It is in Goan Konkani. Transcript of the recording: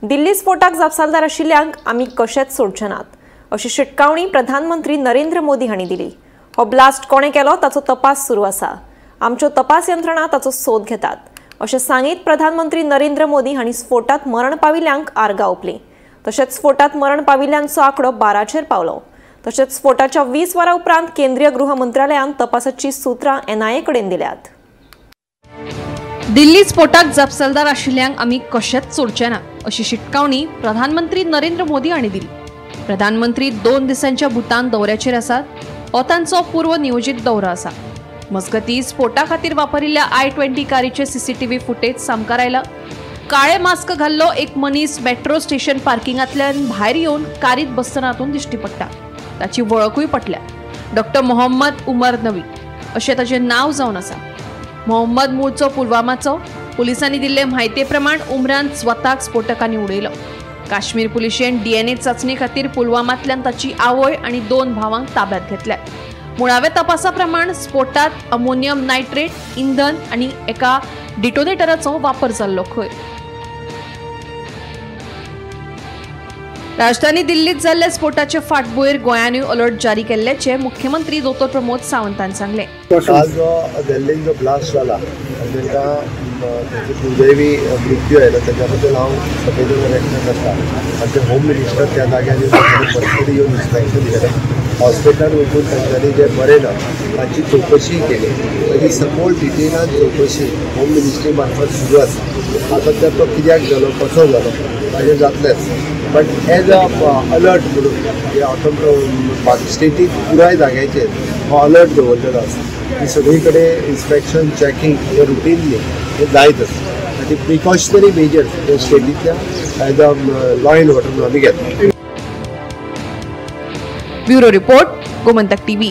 दिल्ली स्फोटाक जापसालदार आशिल्ल्यांक आमी कशेंच सोडचे नात अशी शिटकावणी प्रधानमंत्री नरेंद्र मोदी हांणी दिली। हो ब्लास्ट कोणे केलो ताचो तपास सुरू आसा, आमच्यो तपास यंत्रणा ताचो सोद घेतात अशें सांगीत प्रधानमंत्री नरेंद्र मोदी हांणी स्फोटात मरण पाविल्ल्यांक आर्गां ओंपलीं। तशेंच स्फोटात मरण पाविल्ल्यांचो आंकडो 12चेर पावलो। तशेंच स्फोटाच्या 20 वरां उपरांत केंद्रीय गृह मंत्रालयान तपासाची सूत्रां एनआयए कडेन दिल्यात। दिल्ली स्फोटाक जापसालदार आशिल्ल्यांक आमी कशेंच सोडचे ना अशी शिटकावणी प्रधानमंत्री नरेंद्र मोदी हांणी दिली। प्रधानमंत्री 2 दिसांच्या भूतान दौऱ्याचेर आसात। हो तांचो पूर्व नियोजीत दौरो आसा। मजगतीं स्फोटा खातीर वापरिल्ल्या I-20 कारीचे सीसीटीव्ही फुटेज सामकार आयला। काळे मास्क घाल्लो एक मनीस मेट्रो स्टेशन पार्किंगांतल्यान भायर येवन कारीत बसतना हातूंत दिश्टी पडटा। ताची वळखूय पटल्या। डॉक्टर मोहम्मद उमर नवी अशें ताचें नांव जावन आसा। मोहम्मद मूळचो पुलवामाचो। पुलिसांनी दिल्ले म्हायती प्रमाण उमरान स्वताक स्फोटकांनी उडयलो। काश्मीर पुलिशेन डीएनए चाचणी खातीर पुलवामांतल्यान ताची आवय आनी 2 भावांक ताब्यात घेतल्या। मुळाव्या तपासा प्रमाण स्फोटात अमोनियम नायट्रेट, इंधन आनी एका डिटोनेटराचो वापर जाल्लो खंय। राजधानी दिल्लीत जाल्ल्या स्फोटाचे फाटभुंयेर गोंयानूय अलर्ट जारी केल्ल्याचे मुख्यमंत्री दोतोर प्रमोद सावंतान सांगलें। काल जो दिल्लीन जो ब्लास्ट जाला आनी तांकां दुर्दैवी मृत्यू आयलो ताच्या बद्दल हांव संवेदना व्यक्त करता। आमचे होम मिनिस्टर त्या जाग्यार पर्सनली येवन इन्स्पेक्शन केलें, हॉस्पिटलान वचून तांच्यांनी जे बरे ना तांची चवकशी केली। ताची सगळी डिटेलान चवकशी होम मिनिस्ट्री मार्फत सुरू आसा। आतां तर तो कित्याक जालो, कसो जालो ताजेर जातलेंच, बट एज अ अलर्ट म्हणून जे आतां स्टेटीक पुराय जाग्याचेर हो अलर्ट दवरलेलो आसा की सगळी कडेन इन्स्पेक्शन चॅकिंग हे रुटीनली हे जायत आसा आनी प्रिकॉशनरी मेजर्स हे स्टेटींतल्या as a law and order म्हणून आमी घेतला। Bureau report, Gomantak TV.